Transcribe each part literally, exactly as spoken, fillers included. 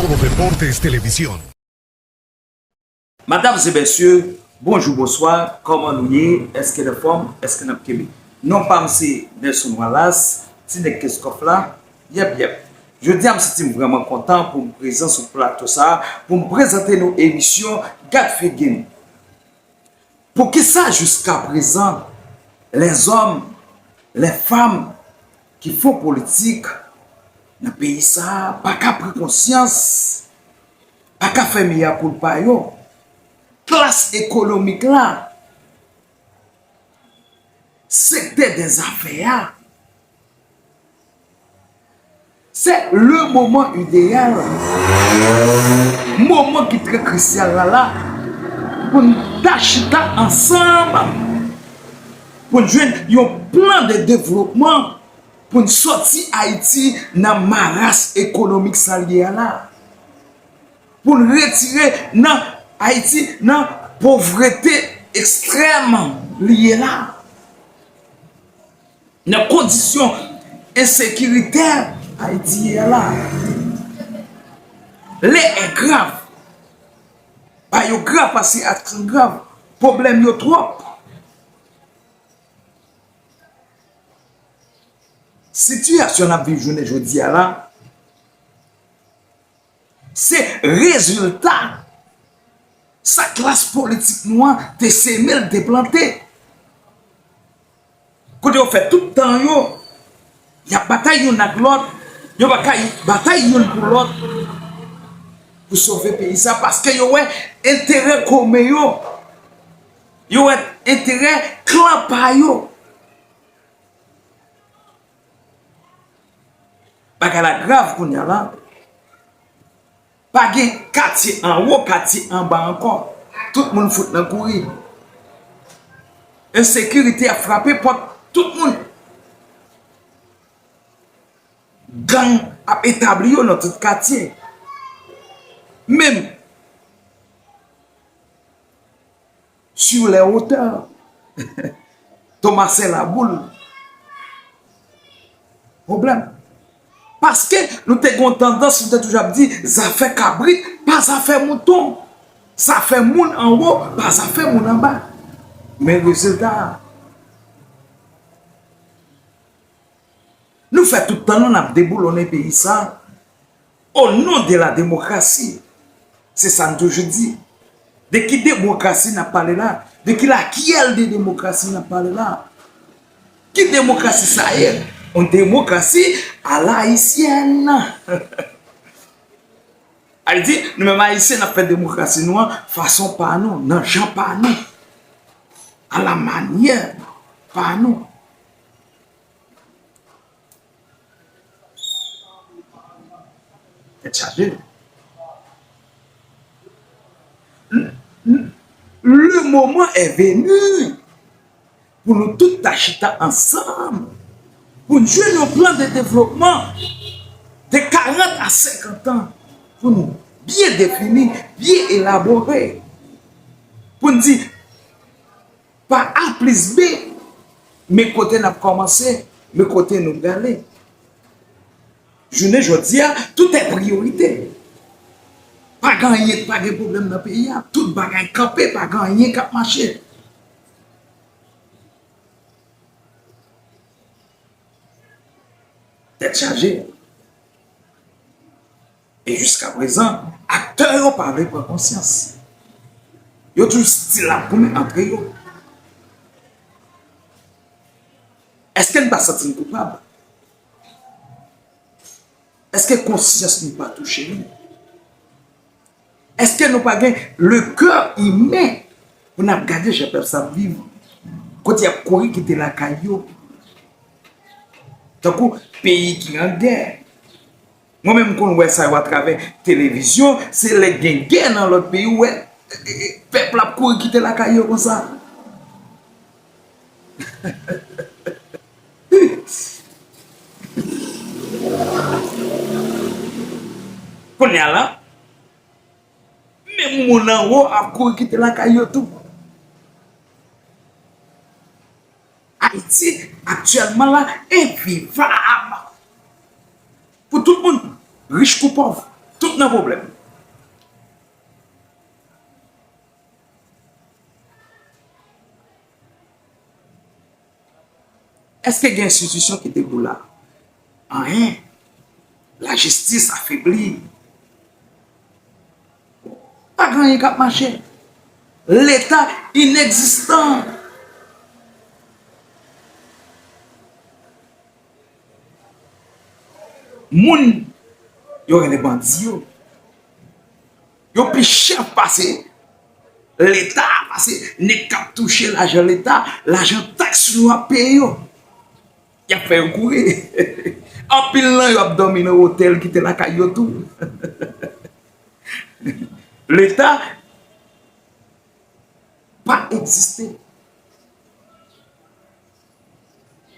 Deportes Televisión. Medam e mesye, bonjou, bonswa, kòman nou ye? Èske n anfòm? Èske n ap kenbe? Non pa m se Nelson Wallace, ti nèg Kenskòf la. Yèp, yèp. Jodi a, m santi m vrèman kontan pou m prezan sou plato sa a, pou m prezante nou emisyon Gad Figi n. Poukisa jiskaprezan lèzòm, lèfanm ki fè politik nan peyi sa a pa ka pran konsyans, pa ka fè mea culpa yo? Klas ekonomik la, sektè dèzafè a, se le moman ideyal, moman ki trè krisyal la la, pou n ta chita ansanm, pou n jwenn yon plan de devlopman, pou n sòti Ayiti nan maras ekonomik sa l ye a la, pou n retire nan Ayiti nan povrete ekstrèm li ye la, nan kondisyon ensekiritè Ayiti ye a la. Lè e grav, ba yo grav pase aksyon grav, pwoblèm yo twòp. Sitiyasyon n ap viv jounen jodi a la, se rezilta sa klas politik nou an te seme, l te plante. Kote yo fè tout tan yo, y ap batay youn ak lòt, yo pa ka batay youn pou lòt pou sove peyi sa, paske yo wè enterè komen yo, yo wè enterè klan pa yo. Bagay la grav kounye a la. Pa gen katye anwo, katye anba ankò. Tout moun fout nan kouri. Ensekirite ap frape pòt tout moun. Gang ap etabli yo nan tout katye. Menm sur les hauteurs. Thomasin Laboul. Pwoblèm. Paske nou te gen yon tandans, nou te toujou ap di, zafè kabrit, pa zafè mouton. Zafè moun anwo, pa zafè moun anba. Men rezilta a. Nou fè tout tan nou n ap deboulonnen peyi sa. Au nom de la démocratie. Se sa n toujou di. De ki demokrasi n ap pale la? De ki lakyèl de demokrasi n ap pale la? Ki demokrasi sa ye? Yon demokrasi a la ayisyèn. Sa vle di, nou menm Ayisyen, n ap fè demokrasi nou an fason pa nou, nan jan pa nou, a la manyè pa nou. Tèt chaje. Le moment est venu pou nou tout ta chita ansanm, pou n jwenn yon plan de devlopman de karant a senkant an, pou n byen defini, byen elabore, pou n di, pa A plis B, men kote n ap kòmanse, men kote nou prale. Jounen jodi a, tout est priorité. Pa gen anyen, pa gen pwoblèm nan peyi a. Tout bagay kanpe, pa gen anyen k ap mache. Tèt chaje. E jiskaprezan, aktè yo pa vle pran konsyans. Yo toujou still ap goumen antre yo. Èske n pa santi n koupab? Èske konsyans nou pa touche nou? Èske nou pa gen le cœur humain pou n ap gade jan pèp sa ap viv? Kote y ap kouri kite lakay yo? Tankou peyi ki an gè. Mwen menm, m konn wè sa yo atravè televizyon, se lè gen gè nan lòt peyi, ou wè, e, e, pèp la ap kouri kite lakay yo konsa. Kounye a la, menm moun anwo ap kouri kite lakay yo tou. Ayiti, aktyèlman la, envivab pou tout moun, rich kou pòv. Tout Nan pwoblèm. Èske gen enstitisyon ki debout la? Anyen. Lajistis afebli. Pa gen anyen k ap mache. Leta inegzistan. Moun yo rele bandi yo. Yo pi chèf pase Leta, pase nèg k ap touche lajan Leta, lajan taks nou ap peye yo. Y ap fè yo kouri. Anpil nan yo ap dòmi nan otèl ki te lakay yo tou. Leta pa egziste.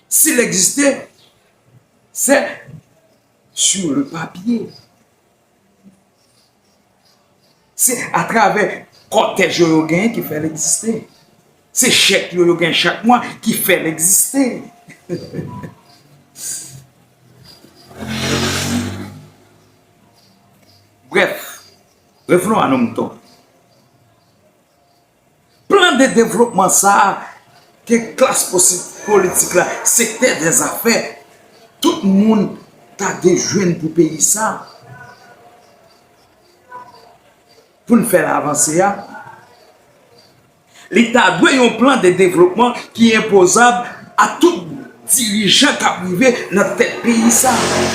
Si l egziste, se sur le papier. Se atravè kòtèj yo yo genyen ki fè l egziste. Se chèk yo yo genyen chak mwa ki fè l egziste. Bref, revenons à nos moutons. Plan de devlopman sa a ke klas posi-, politik la, sektè dèzafè, tout moun ta dwe jwenn pou peyi sa a. Pou n fè l avanse a, li ta dwe yon plan de devlopman ki enpozab a tout dirijan k ap rive nan tèt peyi sa a,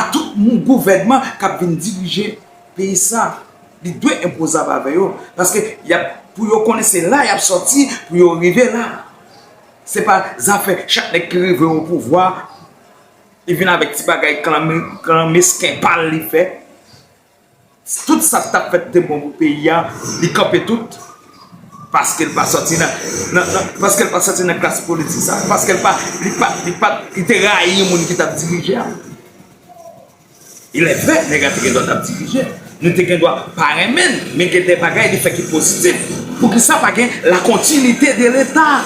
a tout moun gouvènman k ap vin dirije peyi sa a. Li dwe enpozab avè yo. Paske y ap, pou yo konnen se la y ap sòti, pou yo rive la. Se pa zafè chak nèg ki rive o pouvwa, li vin avèk ti bagay klan, klan mesken pa l li fè. Tout sa k t ap fèt te bon pou peyi a, li kanpe tout. Paske l pa sòti nan, nan, nan, paske l pa sòti nan klas politik sa. Paske l pa, li pa, li pa, li te rayi moun ki t ap dirije a. Il est vrai, nèg la te gen dwa t ap dirije. Nou te gen dwa pa renmen l, men gen de bagay li fè ki pozitif. Poukisa pa gen la continuité de l'État?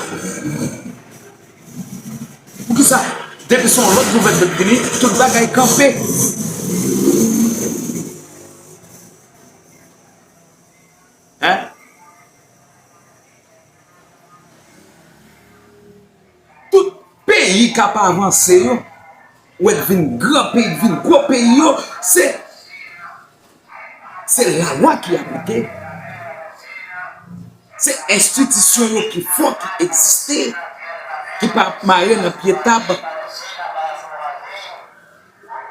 Poukisa, depi se yon lòt gouvènman k vini, tout bagay kanpe? Hein? Tout peyi k ap avanse yo, ou wè k vin gran peyi, k vin gwo peyi yo, se, se lalwa ki aplike. Se enstitisyon yo ki fò, ki egziste, ki pa ap mare nan pye tab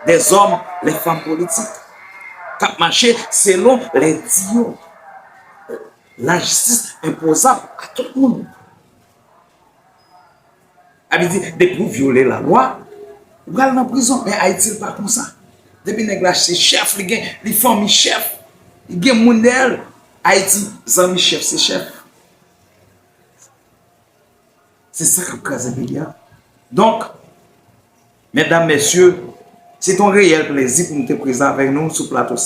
dèzòm, lè fanm politik, k ap mache selon lè di yo. Lajistis enpozab a tout moun. Sa vle di, depi w vyole lalwa, ou pral nan prizon. Men Ayiti, l pa konsa. Depi nèg la se chèf, li gen, li fanmi chèf, li gen moun dèyè l. Ayiti, zanmi chèf se chèf. Se sa k ap kraze peyi a. Donk, medam, mesye, se te yon reyèl plezi pou m te prezan avèk nou sou plato sa.